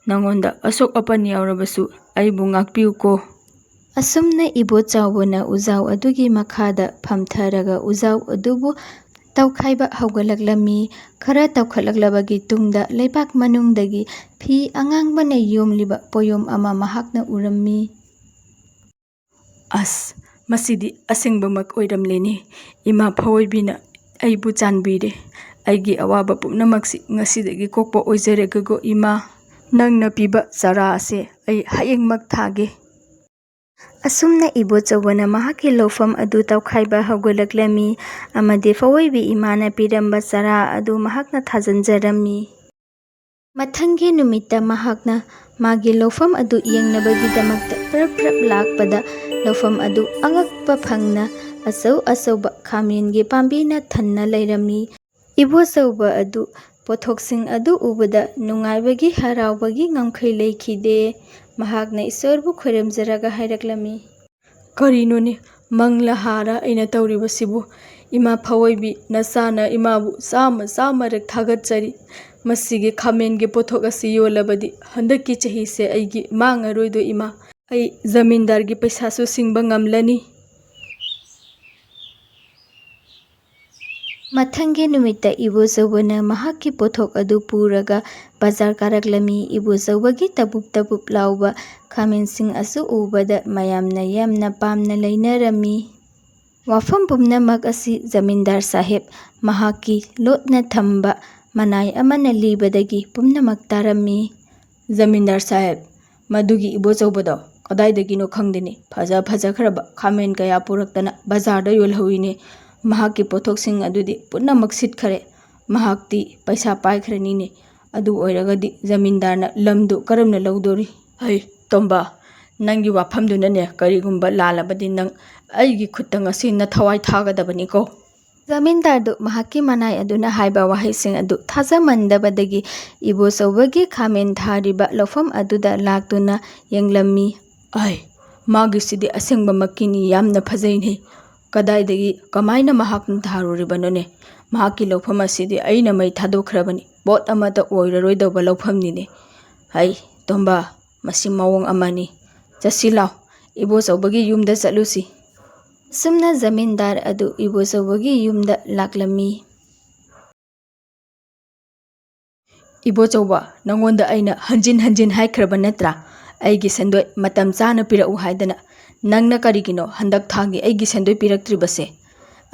ꯅꯉꯣꯟꯗ ꯑꯁꯣꯛ ꯑꯄꯟ ꯌꯥꯎꯔꯕꯁꯨ ꯑꯩꯕꯨ ꯉꯥꯛꯄꯤꯌꯨꯀꯣ꯫ ꯑꯁꯨꯝꯅ ꯏꯕꯣꯆꯥꯎꯕꯅ ꯎꯖꯥꯎ ꯑꯗꯨꯒꯤ ꯃꯈꯥꯗ ꯐꯝꯊꯔꯒ ꯎꯖꯥꯎ ꯑꯗꯨꯕꯨ ꯇꯧꯈꯥꯏꯕ ꯍꯧꯒꯠꯂꯛꯂꯝꯃꯤ꯫ ꯈꯔ ꯇꯧꯈꯠꯂꯛꯂꯕꯒꯤ ꯇꯨꯡꯗ ꯂꯩꯕꯥꯛ ꯃꯅꯨꯡꯗꯒꯤ ꯐꯤ ꯑꯉꯥꯡꯕꯅ ꯌꯣꯝꯂꯤꯕ ꯄꯣꯌꯣꯝ ꯑꯃ ꯃꯍꯥꯛꯅ ꯎꯔꯝꯃꯤ꯫ ꯑꯁ, ꯃꯁꯤꯗꯤ ꯑꯁꯦꯡꯕꯃꯛ ꯑꯣꯏꯔꯝꯂꯦꯅꯦ꯫ ꯏꯃꯥ ꯐꯑꯣꯏꯕꯤꯅ ꯑꯩꯕꯨ ꯆꯥꯟꯕꯤꯔꯦ꯫ ꯑꯩꯒꯤ ꯑꯋꯥꯕ ꯄꯨꯝꯅꯃꯛꯁꯤ ꯉꯁꯤꯗꯒꯤ ꯀꯣꯛꯄ ꯑꯣꯏꯖꯔꯒꯦꯀꯣ ꯏꯃꯥ꯫ ꯅꯪꯅ ꯄꯤꯕ ꯆꯥꯔꯥ ꯑꯁꯦ ꯑꯩ ꯍꯌꯦꯡꯃꯛ ꯊꯥꯒꯦ꯫ ꯑꯁꯨꯝꯅ ꯏꯕꯣꯆꯧꯕꯅ ꯃꯍꯥꯛꯀꯤ ꯂꯧꯐꯝ ꯑꯗꯨ ꯇꯧꯈꯥꯏꯕ ꯍꯧꯒꯠꯂꯛꯂꯝꯃꯤ ꯑꯃꯗꯤ ꯐꯑꯣꯏꯕꯤ ꯏꯃꯥꯅ ꯄꯤꯔꯝꯕ ꯆꯥꯔꯥ ꯑꯗꯨ ꯃꯍꯥꯛꯅ ꯊꯥꯖꯤꯟꯖꯔꯝꯃꯤ꯫ ꯃꯊꯪꯒꯤ ꯅꯨꯃꯤꯠꯇ ꯃꯍꯥꯛꯅ ꯃꯥꯒꯤ ꯂꯧꯐꯝ ꯑꯗꯨ ꯌꯦꯡꯅꯕꯒꯤꯗꯃꯛꯇ ꯄ꯭ꯔꯞ ꯄ꯭ꯔꯞ ꯂꯥꯛꯄꯗ ꯂꯧꯐꯝ ꯑꯗꯨ ꯑꯉꯛꯄ ꯐꯪꯅ ꯑꯆꯧ ꯑꯆꯧꯕ ꯈꯥꯃꯦꯟꯒꯤ ꯄꯥꯝꯕꯤꯅ ꯊꯟꯅ ꯂꯩꯔꯝꯃꯤ꯫ ꯏꯕꯣꯆꯧꯕ ꯑꯗꯨ ꯄꯣꯠꯊꯣꯛꯁꯤꯡ ꯑꯗꯨ ꯎꯕꯗ ꯅꯨꯡꯉꯥꯏꯕꯒꯤ ꯍꯔꯥꯎꯕꯒꯤ ꯉꯝꯈꯩ ꯂꯩꯈꯤꯗꯦ꯫ ꯃꯍꯥꯛꯅ ꯏꯁꯣꯔꯕꯨ ꯈꯣꯏꯔꯝꯖꯔꯒ ꯍꯥꯏꯔꯛꯂꯝꯃꯤ, "ꯀꯔꯤꯅꯣꯅꯦ, ꯃꯪꯂ ꯍꯥꯔ ꯑꯩꯅ ꯇꯧꯔꯤꯕꯁꯤꯕꯨ? ꯏꯃꯥ ꯐꯑꯣꯏꯕꯤ, ꯅꯆꯥꯅ ꯏꯃꯥꯕꯨ ꯆꯥꯝꯃ ꯆꯥꯝꯃꯔꯛ ꯊꯥꯒꯠꯆꯔꯤ꯫ ꯃꯁꯤꯒꯤ ꯈꯥꯃꯦꯟꯒꯤ ꯄꯣꯠꯊꯣꯛ ꯑꯁꯤ ꯌꯣꯜꯂꯕꯗꯤ ꯍꯟꯗꯛꯀꯤ ꯆꯍꯤꯁꯦ ꯑꯩꯒꯤ ꯃꯥꯡꯉꯔꯣꯏꯗꯣ ꯏꯃꯥ꯫ ꯑꯩ ꯖꯃꯤꯟꯗꯥꯔꯒꯤ ꯄꯩꯁꯥꯁꯨ ꯁꯤꯡꯕ ꯉꯝꯂꯅꯤ꯫ ꯃꯊꯪꯒꯤ ꯅꯨꯃꯤꯠꯇ ꯏꯕꯣꯆꯧꯕꯅ ꯃꯍꯥꯛꯀꯤ ꯄꯣꯠꯊꯣꯛ ꯑꯗꯨ ꯄꯨꯔꯒ ꯕꯖꯥꯔ ꯀꯥꯔꯛꯂꯝꯃꯤ꯫ ꯏꯕꯣꯆꯧꯕꯒꯤ ꯇꯕꯨꯞ ꯇꯕꯨꯞ ꯂꯥꯎꯕ ꯈꯥꯃꯦꯟꯁꯤꯡ ꯑꯁꯤ ꯎꯕꯗ ꯃꯌꯥꯝꯅ ꯌꯥꯝꯅ ꯄꯥꯝꯅ ꯂꯩꯅꯔꯝꯃꯤ꯫ ꯋꯥꯐꯝ ꯄꯨꯝꯅꯃꯛ ꯑꯁꯤ ꯖꯃꯤꯟꯗꯥꯔ ꯁꯥꯍꯦꯕ ꯃꯍꯥꯛꯀꯤ ꯂꯣꯠꯅ ꯊꯝꯕ ꯃꯅꯥꯏ ꯑꯃꯅ ꯂꯤꯕꯗꯒꯤ ꯄꯨꯝꯅꯃꯛ ꯇꯥꯔꯝꯃꯤ꯫ ꯖꯃꯤꯟꯗꯥꯔ ꯁꯥꯍꯦꯕ, ꯃꯗꯨꯒꯤ ꯏꯕꯣꯆꯧꯕꯗꯣ ꯀꯗꯥꯏꯗꯒꯤꯅꯣ ꯈꯪꯗꯦꯅꯦ, ꯐꯖ ꯐꯖꯈ꯭ꯔꯕ ꯈꯥꯃꯦꯟ ꯀꯌꯥ ꯄꯨꯔꯛꯇꯅ ꯕꯖꯥꯔꯗ ꯌꯣꯜꯍꯧꯋꯤꯅꯦ꯫ ꯃꯍꯥꯛꯀꯤ ꯄꯣꯠꯊꯣꯛꯁꯤꯡ ꯑꯗꯨꯗꯤ ꯄꯨꯝꯅꯃꯛ ꯁꯤꯠꯈꯔꯦ꯫ ꯃꯍꯥꯛꯇꯤ ꯄꯩꯁꯥ ꯄꯥꯏꯈ꯭ꯔꯅꯤꯅꯦ꯫ ꯑꯗꯨ ꯑꯣꯏꯔꯒꯗꯤ ꯖꯃꯤꯟꯗꯥꯔꯅ ꯂꯝꯗꯨ ꯀꯔꯝꯅ ꯂꯧꯗꯣꯔꯤ? ꯍꯩ, ꯇꯣꯝꯕ, ꯅꯪꯒꯤ ꯋꯥꯐꯝꯗꯨꯅꯅꯦ ꯀꯔꯤꯒꯨꯝꯕ ꯂꯥꯜꯂꯕꯗꯤ ꯅꯪ ꯑꯩꯒꯤ ꯈꯨꯠꯇ ꯉꯁꯤ ꯅꯊꯋꯥꯏ ꯊꯥꯒꯗꯕꯅꯤꯀꯣ꯫ ꯖꯃꯤꯟꯗꯥꯔꯗꯨ ꯃꯍꯥꯛꯀꯤ ꯃꯅꯥꯏ ꯑꯗꯨꯅ ꯍꯥꯏꯕ ꯋꯥꯍꯩꯁꯤꯡ ꯑꯗꯨ ꯊꯥꯖꯃꯟꯗꯕꯗꯒꯤ ꯏꯕꯣꯆꯧꯕꯒꯤ ꯈꯥꯃꯦꯟ ꯊꯥꯔꯤꯕ ꯂꯧꯐꯝ ꯑꯗꯨꯗ ꯂꯥꯛꯇꯨꯅ ꯌꯦꯡꯂꯝꯃꯤ꯫ ꯑꯥꯏ, ꯃꯥꯒꯤꯁꯤꯗꯤ ꯑꯁꯦꯡꯕꯃꯛꯀꯤꯅꯤ, ꯌꯥꯝꯅ ꯐꯖꯩꯅꯦ꯫ ꯀꯗꯥꯏꯗꯒꯤ, ꯀꯃꯥꯏꯅ ꯃꯍꯥꯛꯅ ꯊꯥꯔꯨꯔꯤꯕꯅꯣꯅꯦ? ꯃꯍꯥꯛꯀꯤ ꯂꯧꯐꯝ ꯑꯁꯤꯗꯤ ꯑꯩꯅ ꯃꯩ ꯊꯥꯗꯣꯛꯈ꯭ꯔꯕꯅꯤ, ꯄꯣꯠ ꯑꯃꯠꯇ ꯑꯣꯏꯔꯔꯣꯏꯗꯧꯕ ꯂꯧꯐꯝꯅꯤꯅꯦ꯫ ꯍꯩ, ꯇꯣꯝꯕ, ꯃꯁꯤ ꯃꯑꯣꯡ ꯑꯃꯅꯤ꯫ ꯆꯠꯁꯤ ꯂꯥꯎ, ꯏꯕꯣꯆꯧꯕꯒꯤ ꯌꯨꯝꯗ ꯆꯠꯂꯨꯁꯤ꯫ ꯑꯁꯨꯝꯅ ꯖꯃꯤꯟꯗꯥꯔ ꯑꯗꯨ ꯏꯕꯣꯆꯧꯕꯒꯤ ꯌꯨꯝꯗ ꯂꯥꯛꯂꯝꯃꯤ꯫ ꯏꯕꯣꯆꯧꯕ, ꯅꯉꯣꯟꯗ ꯑꯩꯅ ꯍꯟꯖꯤꯟ ꯍꯟꯖꯤꯟ ꯍꯥꯏꯈ꯭ꯔꯕ ꯅꯠꯇ꯭ꯔꯥ, ꯑꯩꯒꯤ ꯁꯦꯟꯗꯣꯏ ꯃꯇꯝ ꯆꯥꯅ ꯄꯤꯔꯛꯎ ꯍꯥꯏꯗꯅ? ꯅꯪꯅ ꯀꯔꯤꯒꯤꯅꯣ ꯍꯟꯗꯛ ꯊꯥꯒꯤ ꯑꯩꯒꯤ ꯁꯦꯟꯗꯣꯏ ꯄꯤꯔꯛꯇ꯭ꯔꯤꯕꯁꯦ?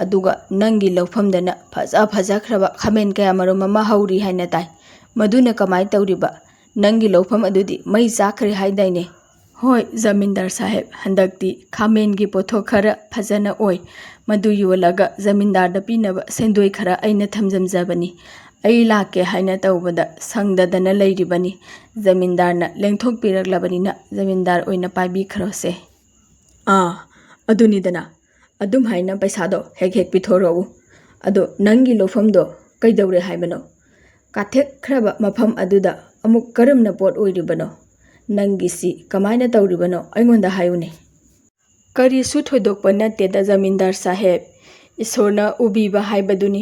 ꯑꯗꯨꯒ ꯅꯪꯒꯤ ꯂꯧꯐꯝꯗꯅ ꯐꯖ ꯐꯖꯈ꯭ꯔꯕ ꯈꯥꯃꯦꯟ ꯀꯌꯥ ꯃꯔꯨꯝ ꯑꯃ ꯍꯧꯔꯤ ꯍꯥꯏꯅ ꯇꯥꯏ꯫ ꯃꯗꯨꯅ ꯀꯃꯥꯏ ꯇꯧꯔꯤꯕ? ꯅꯪꯒꯤ ꯂꯧꯐꯝ ꯑꯗꯨꯗꯤ ꯃꯩ ꯆꯥꯛꯈ꯭ꯔꯦ ꯍꯥꯏꯗꯥꯏꯅꯦ? ꯍꯣꯏ, ꯖꯃꯤꯟꯗꯥꯔ ꯁꯥꯍꯦꯕ, ꯍꯟꯗꯛꯇꯤ ꯈꯥꯃꯦꯟꯒꯤ ꯄꯣꯠꯊꯣꯛ ꯈꯔ ꯐꯖꯅ ꯑꯣꯏ꯫ ꯃꯗꯨ ꯌꯣꯜꯂꯒ ꯖꯃꯤꯟꯗꯥꯔꯗ ꯄꯤꯅꯕ ꯁꯦꯟꯗꯣꯏ ꯈꯔ ꯑꯩꯅ ꯊꯝꯖꯝꯖꯕꯅꯤ꯫ ꯑꯩ ꯂꯥꯛꯀꯦ ꯍꯥꯏꯅ ꯇꯧꯕꯗ ꯁꯪꯗꯗꯅ ꯂꯩꯔꯤꯕꯅꯤ꯫ ꯖꯃꯤꯟꯗꯥꯔꯅ ꯂꯦꯡꯊꯣꯛꯄꯤꯔꯛꯂꯕꯅꯤꯅ ꯖꯃꯤꯟꯗꯥꯔ ꯑꯣꯏꯅ ꯄꯥꯏꯕꯤꯈ꯭ꯔꯣꯁꯦ꯫ ꯑꯥ, ꯑꯗꯨꯅꯤꯗꯅ꯫ ꯑꯗꯨꯝ ꯍꯥꯏꯅ ꯄꯩꯁꯥꯗꯣ ꯍꯦꯛ ꯍꯦꯛ ꯄꯤꯊꯣꯔꯛꯎ꯫ ꯑꯗꯣ ꯅꯪꯒꯤ ꯂꯧꯐꯝꯗꯣ ꯀꯩꯗꯧꯔꯦ ꯍꯥꯏꯕꯅꯣ? ꯀꯥꯊꯦꯛꯈ꯭ꯔꯕ ꯃꯐꯝ ꯑꯗꯨꯗ ꯑꯃꯨꯛ ꯀꯔꯝꯅ ꯄꯣꯠ ꯑꯣꯏꯔꯤꯕꯅꯣ? ꯅꯪꯒꯤꯁꯤ ꯀꯃꯥꯏꯅ ꯇꯧꯔꯤꯕꯅꯣ? ꯑꯩꯉꯣꯟꯗ ꯍꯥꯏꯌꯨꯅꯦ꯫ ꯀꯔꯤꯁꯨ ꯊꯣꯏꯗꯣꯛꯄ ꯅꯠꯇꯦꯗ, ꯖꯃꯤꯟꯗꯥꯔ ꯁꯥꯍꯦꯕ꯫ ꯏꯁꯣꯔꯅ ꯎꯕꯤꯕ ꯍꯥꯏꯕꯗꯨꯅꯤ꯫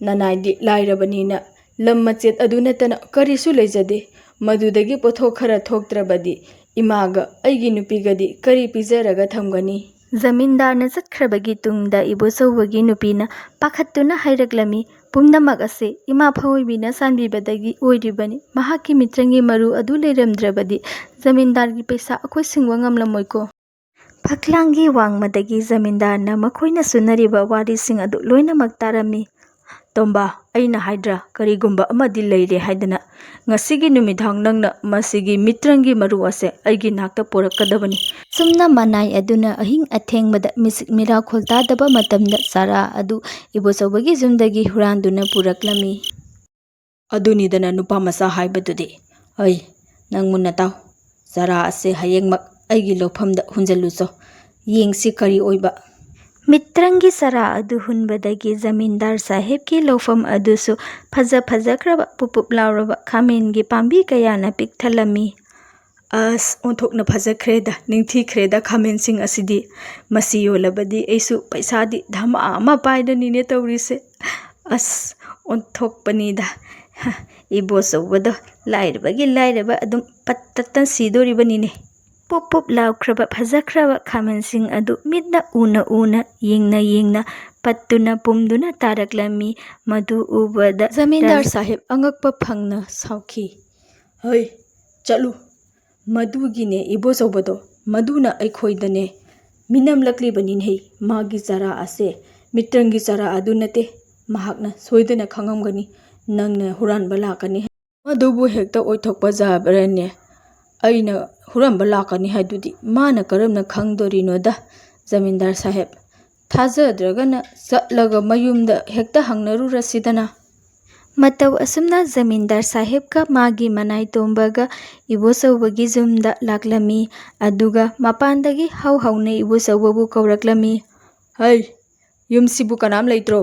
ꯅꯅꯥꯏꯗꯤ ꯂꯥꯏꯔꯕꯅꯤꯅ ꯂꯝ ꯃꯆꯦꯠ ꯑꯗꯨ ꯅꯠꯇꯅ ꯀꯔꯤꯁꯨ ꯂꯩꯖꯗꯦ꯫ ꯃꯗꯨꯗꯒꯤ ꯄꯣꯠꯊꯣꯛ ꯈꯔ ꯊꯣꯛꯇ꯭ꯔꯕꯗꯤ ꯏꯃꯥꯒ ꯑꯩꯒꯤ ꯅꯨꯄꯤꯒꯗꯤ ꯀꯔꯤ ꯄꯤꯖꯔꯒ ꯊꯝꯒꯅꯤ?" ꯖꯃꯤꯟꯗꯥꯔꯅ ꯆꯠꯈ꯭ꯔꯕꯒꯤ ꯇꯨꯡꯗ ꯏꯕꯣꯆꯧꯕꯒꯤ ꯅꯨꯄꯤꯅ ꯄꯥꯈꯠꯇꯨꯅ ꯍꯥꯏꯔꯛꯂꯝꯃꯤ, "ꯄꯨꯝꯅꯃꯛ ꯑꯁꯤ ꯏꯃꯥ ꯐꯋꯣꯏꯕꯤꯅ ꯆꯥꯟꯕꯤꯕꯗꯒꯤ ꯑꯣꯏꯔꯤꯕꯅꯤ꯫ ꯃꯍꯥꯛꯀꯤ ꯃꯤꯇ꯭ꯔꯪꯒꯤ ꯃꯔꯨ ꯑꯗꯨ ꯂꯩꯔꯝꯗ꯭ꯔꯕꯗꯤ ꯖꯃꯤꯟꯗꯥꯔꯒꯤ ꯄꯩꯁꯥ ꯑꯩꯈꯣꯏ ꯁꯤꯡꯕ ꯉꯝꯂꯝꯃꯣꯏꯀꯣ꯫" ꯐꯛꯂꯥꯡꯒꯤ ꯋꯥꯡꯃꯗꯒꯤ ꯖꯃꯤꯟꯗꯥꯔꯅ ꯃꯈꯣꯏꯅ ꯁꯨꯅꯔꯤꯕ ꯋꯥꯔꯤꯁꯤꯡ ꯑꯗꯨ ꯂꯣꯏꯅꯃꯛ ꯇꯥꯔꯝꯃꯤ꯫ "ꯇꯣꯝꯕ, ꯑꯩꯅ ꯍꯥꯏꯗ꯭ꯔꯥ, ꯀꯔꯤꯒꯨꯝꯕ ꯑꯃꯗꯤ ꯂꯩꯔꯦ ꯍꯥꯏꯗꯅ꯫ ꯉꯁꯤꯒꯤ ꯅꯨꯃꯤꯗꯥꯡ ꯅꯪꯅ ꯃꯁꯤꯒꯤ ꯃꯤꯇ꯭ꯔꯪꯒꯤ ꯃꯔꯨ ꯑꯁꯦ ꯑꯩꯒꯤ ꯅꯥꯛꯇ ꯄꯨꯔꯛꯀꯗꯕꯅꯤ꯫" ꯁꯨꯝꯅ ꯃꯅꯥꯏ ꯑꯗꯨꯅ ꯑꯍꯤꯡ ꯑꯊꯦꯡꯕꯗ ꯃꯤꯁꯤꯛ ꯃꯤꯔꯥꯈꯣꯜ ꯇꯥꯗꯕ ꯃꯇꯝꯗ ꯆꯥꯔꯥ ꯑꯗꯨ ꯏꯕꯣꯆꯧꯕꯒꯤ ꯌꯨꯝꯗꯒꯤ ꯍꯨꯔꯥꯟꯗꯨꯅ ꯄꯨꯔꯛꯂꯝꯃꯤ꯫ "ꯑꯗꯨꯅꯤꯗꯅ ꯅꯨꯄꯥ ꯃꯆꯥ ꯍꯥꯏꯕꯗꯨꯗꯤ꯫ ꯑꯩ, ꯅꯪ ꯃꯨꯟꯅ ꯇꯥꯎ꯫ ꯆꯥꯔꯥ ꯑꯁꯦ ꯍꯌꯦꯡꯃꯛ ꯑꯩꯒꯤ ꯂꯧꯐꯝꯗ ꯍꯨꯟꯖꯜꯂꯨꯆꯣ꯫ ꯌꯦꯡꯁꯤ ꯀꯔꯤ ꯑꯣꯏꯕ꯫" ꯃꯤꯇ꯭ꯔꯪꯒꯤ ꯆꯥꯔꯥ ꯑꯗꯨ ꯍꯨꯟꯕꯗꯒꯤ ꯖꯃꯤꯟꯗꯥꯔ ꯁꯥꯍꯦꯕꯀꯤ ꯂꯧꯐꯝ ꯑꯗꯨꯁꯨ ꯐꯖ ꯐꯖꯈ꯭ꯔꯕ ꯄꯨꯞ ꯄꯨꯞ ꯂꯥꯎꯔꯕ ꯈꯥꯃꯦꯟꯒꯤ ꯄꯥꯝꯕꯤ ꯀꯌꯥꯅ ꯄꯤꯛ ꯊꯜꯂꯝꯃꯤ꯫ "ꯑꯁ, ꯑꯣꯟꯊꯣꯛꯅ ꯐꯖꯈ꯭ꯔꯦꯗ, ꯅꯤꯡꯊꯤꯈ꯭ꯔꯦꯗ ꯈꯥꯃꯦꯟꯁꯤꯡ ꯑꯁꯤꯗꯤ꯫ ꯃꯁꯤ ꯌꯣꯜꯂꯕꯗꯤ ꯑꯩꯁꯨ ꯄꯩꯁꯥꯗꯤ ꯙꯃꯥ ꯑꯃ ꯄꯥꯏꯔꯅꯤꯅꯦ ꯇꯧꯔꯤꯁꯦ꯫ ꯑꯁ, ꯑꯣꯟꯊꯣꯛꯄꯅꯤꯗ꯫ ꯍ, ꯏꯕꯣꯆꯧꯕꯗꯣ ꯂꯥꯏꯔꯕꯒꯤ ꯂꯥꯏꯔꯕ ꯑꯗꯨꯝ ꯄꯠ ꯇꯠꯇꯅ ꯁꯤꯗꯣꯔꯤꯕꯅꯤꯅꯦ꯫" ꯄꯨꯞ ꯄꯨꯞ ꯂꯥꯎꯈ꯭ꯔꯕ ꯐꯖꯈ꯭ꯔꯕ ꯈꯥꯃꯦꯟꯁꯤꯡ ꯑꯗꯨ ꯃꯤꯠꯅ ꯎꯅ ꯎꯅ, ꯌꯦꯡꯅ ꯌꯦꯡꯅ ꯄꯠꯇꯨꯅ ꯄꯨꯝꯗꯨꯅ ꯇꯥꯔꯛꯂꯝꯃꯤ꯫ ꯃꯗꯨ ꯎꯕꯗ ꯖꯃꯤꯟꯗꯥꯔ ꯁꯥꯍꯦꯕ ꯑꯉꯛꯄ ꯐꯪꯅ ꯁꯥꯎꯈꯤ꯫ "ꯍꯩ, ꯆꯠꯂꯨ꯫ ꯃꯗꯨꯒꯤꯅꯦ ꯏꯕꯣꯆꯧꯕꯗꯣ, ꯃꯗꯨꯅ ꯑꯩꯈꯣꯏꯗꯅꯦ ꯃꯤꯅꯝꯂꯛꯂꯤꯕꯅꯤꯅꯦ꯫ ꯃꯥꯒꯤ ꯆꯥꯔꯥ ꯑꯁꯦ ꯃꯤꯇ꯭ꯔꯪꯒꯤ ꯆꯥꯔꯥ ꯑꯗꯨ ꯅꯠꯇꯦ꯫ ꯃꯍꯥꯛꯅ ꯁꯣꯏꯗꯅ ꯈꯪꯉꯝꯒꯅꯤ ꯅꯪꯅ ꯍꯨꯔꯥꯟꯕ ꯂꯥꯛꯀꯅꯤ ꯍꯥꯏ꯫ ꯃꯗꯨꯕꯨ ꯍꯦꯛꯇ ꯑꯣꯏꯊꯣꯛꯄ ꯌꯥꯕ꯭ꯔꯅꯦ? ꯑꯩꯅ ꯍꯨꯔꯥꯟꯕ ꯂꯥꯛꯀꯅꯤ ꯍꯥꯏꯗꯨꯗꯤ ꯃꯥꯅ ꯀꯔꯝꯅ ꯈꯪꯗꯣꯔꯤꯅꯣꯗ, ꯖꯃꯤꯟꯗꯥꯔ ꯁꯥꯍꯦꯕ? ꯊꯥꯖꯗ꯭ꯔꯒꯅ ꯆꯠꯂꯒ ꯃꯌꯨꯝꯗ ꯍꯦꯛꯇ ꯍꯪꯅꯔꯨꯔꯁꯤꯗꯅ꯫" ꯃꯇꯧ ꯑꯁꯨꯝꯅ ꯖꯃꯤꯟꯗꯥꯔ ꯁꯥꯍꯦꯕꯀ ꯃꯥꯒꯤ ꯃꯅꯥꯏ ꯇꯣꯝꯕꯒ ꯏꯕꯣꯆꯧꯕꯒꯤ ꯌꯨꯝꯗ ꯂꯥꯛꯂꯝꯃꯤ꯫ ꯑꯗꯨꯒ ꯃꯄꯥꯟꯗꯒꯤ ꯍꯧ ꯍꯧꯅ ꯏꯕꯣꯆꯧꯕꯕꯨ ꯀꯧꯔꯛꯂꯝꯃꯤ꯫ "ꯍꯩ, ꯌꯨꯝꯁꯤꯕꯨ ꯀꯅꯥꯝ ꯂꯩꯇ꯭ꯔꯣ?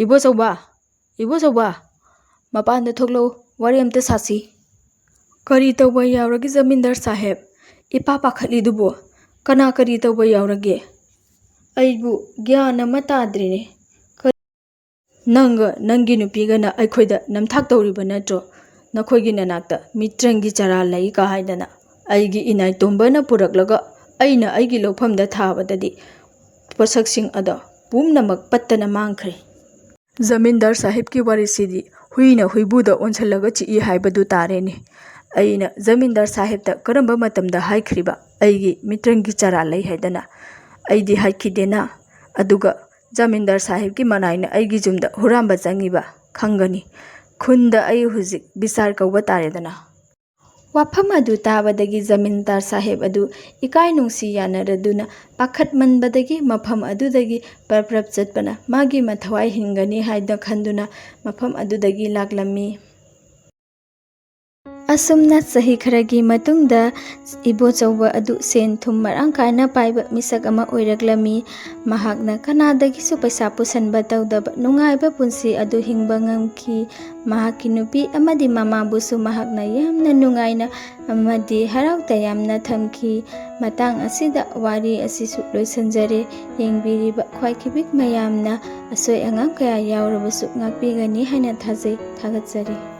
ꯏꯕꯣꯆꯧꯕ, ꯏꯕꯣꯆꯧꯕ, ꯃꯄꯥꯟꯗ ꯊꯣꯛꯂꯛꯎ, ꯋꯥꯔꯤ ꯑꯝꯇ ꯁꯥꯁꯤ꯫" "ꯀꯔꯤ ꯇꯧꯕ ꯌꯥꯎꯔꯒꯦ ꯖꯃꯤꯟꯗꯥꯔ ꯁꯥꯍꯦꯕ? ꯏꯄꯥ ꯄꯥꯈꯠꯂꯤꯗꯨꯕꯨ ꯀꯅꯥ ꯀꯔꯤ ꯇꯧꯕ ꯌꯥꯎꯔꯒꯦ? ꯑꯩꯕꯨ ꯒ꯭ꯌꯥꯟ ꯑꯃ ꯇꯥꯗ꯭ꯔꯦꯅꯦ꯫ ꯀꯔꯤ" "ꯅꯪꯒ ꯅꯪꯒꯤ ꯅꯨꯄꯤꯒꯅ ꯑꯩꯈꯣꯏꯗ ꯅꯝꯊꯥꯛ ꯇꯧꯔꯤꯕ ꯅꯠꯇ꯭ꯔꯣ? ꯅꯈꯣꯏꯒꯤ ꯅꯅꯥꯛꯇ ꯃꯤꯇ꯭ꯔꯪꯒꯤ ꯆꯔꯥ ꯂꯩ ꯀꯥ ꯍꯥꯏꯗꯅ ꯑꯩꯒꯤ ꯏꯅꯥꯏ ꯇꯣꯝꯕꯅ ꯄꯨꯔꯛꯂꯒ ꯑꯩꯅ ꯑꯩꯒꯤ ꯂꯧꯐꯝꯗ ꯊꯥꯕꯗꯗꯤ ꯄꯣꯠꯁꯛꯁꯤꯡ ꯑꯗꯣ ꯄꯨꯝꯅꯃꯛ ꯄꯠꯇꯅ ꯃꯥꯡꯈ꯭ꯔꯦ"꯫ ꯖꯃꯤꯟꯗꯥꯔ ꯁꯥꯍꯦꯕꯀꯤ ꯋꯥꯔꯤꯁꯤꯗꯤ ꯍꯨꯏꯅ ꯍꯨꯏꯕꯨꯗ ꯑꯣꯟꯁꯤꯜꯂꯒ ꯆꯤꯛꯏ ꯍꯥꯏꯕꯗꯨ ꯇꯥꯔꯦꯅꯦ꯫ ꯑꯩꯅ ꯖꯃꯤꯟꯗꯥꯔ ꯁꯥꯍꯦꯕꯇ ꯀꯔꯝꯕ ꯃꯇꯝꯗ ꯍꯥꯏꯈ꯭ꯔꯤꯕ ꯑꯩꯒꯤ ꯃꯤꯇ꯭ꯔꯪꯒꯤ ꯆꯔꯥ ꯂꯩ ꯍꯥꯏꯗꯅ? ꯑꯩꯗꯤ ꯍꯥꯏꯈꯤꯗꯦꯅ꯫ ꯑꯗꯨꯒ ꯖꯃꯤꯟꯗꯥꯔ ꯁꯥꯍꯦꯕꯀꯤ ꯃꯅꯥꯏꯅ ꯑꯩꯒꯤ ꯌꯨꯝꯗ ꯍꯨꯔꯥꯟꯕ ꯆꯪꯉꯤꯕ ꯈꯪꯒꯅꯤ꯫ ꯈꯨꯟꯗ ꯑꯩ ꯍꯧꯖꯤꯛ ꯕꯤꯆꯥꯔ ꯀꯧꯕ ꯇꯥꯔꯦꯗꯅ꯫ ꯋꯥꯐꯝ ꯑꯗꯨ ꯇꯥꯕꯗꯒꯤ ꯖꯃꯤꯟꯗꯥꯔ ꯁꯥꯍꯦꯕ ꯑꯗꯨ ꯏꯀꯥꯏ ꯅꯨꯡꯁꯤ ꯌꯥꯅꯔꯗꯨꯅ ꯄꯥꯈꯠꯃꯟꯕꯗꯒꯤ ꯃꯐꯝ ꯑꯗꯨꯗꯒꯤ ꯄꯔꯞ ꯄꯔꯞ ꯆꯠꯄꯅ ꯃꯥꯒꯤ ꯃꯊ꯭ꯋꯥꯏ ꯍꯤꯡꯒꯅꯤ ꯍꯥꯏꯅ ꯈꯟꯗꯨꯅ ꯃꯐꯝ ꯑꯗꯨꯗꯒꯤ ꯂꯥꯛꯂꯝꯃꯤ꯫ ꯑꯁꯨꯝꯅ ꯆꯍꯤ ꯈꯔꯒꯤ ꯃꯇꯨꯡꯗ ꯏꯕꯣꯆꯧꯕ ꯑꯗꯨ ꯁꯦꯟ ꯊꯨꯝ ꯃꯔꯥꯡ ꯀꯥꯏꯅ ꯄꯥꯏꯕ ꯃꯤꯁꯛ ꯑꯃ ꯑꯣꯏꯔꯛꯂꯝꯃꯤ꯫ ꯃꯍꯥꯛꯅ ꯀꯅꯥꯗꯒꯤꯁꯨ ꯄꯩꯁꯥ ꯄꯨꯁꯟꯕ ꯇꯧꯗꯕ ꯅꯨꯡꯉꯥꯏꯕ ꯄꯨꯟꯁꯤ ꯑꯗꯨ ꯍꯤꯡꯕ ꯉꯝꯈꯤ꯫ ꯃꯍꯥꯛꯀꯤ ꯅꯨꯄꯤ ꯑꯃꯗꯤ ꯃꯃꯥꯕꯨꯁꯨ ꯃꯍꯥꯛꯅ ꯌꯥꯝꯅ ꯅꯨꯡꯉꯥꯏꯅ ꯑꯃꯗꯤ ꯍꯔꯥꯎ ꯇꯌꯥꯝꯅ ꯊꯝꯈꯤ꯫ ꯃꯇꯥꯡ ꯑꯁꯤꯗ ꯋꯥꯔꯤ ꯑꯁꯤꯁꯨ ꯂꯣꯏꯁꯤꯟꯖꯔꯦ꯫ ꯌꯦꯡꯕꯤꯔꯤꯕ ꯈ꯭ꯋꯥꯏꯈꯤꯕꯤꯛ ꯃꯌꯥꯝꯅ ꯑꯁꯣꯏ ꯑꯉꯥꯝ ꯀꯌꯥ ꯌꯥꯎꯔꯕꯁꯨ ꯉꯥꯛꯄꯤꯒꯅꯤ ꯍꯥꯏꯅ ꯊꯥꯖꯩ꯫ ꯊꯥꯒꯠꯆꯔꯤ꯫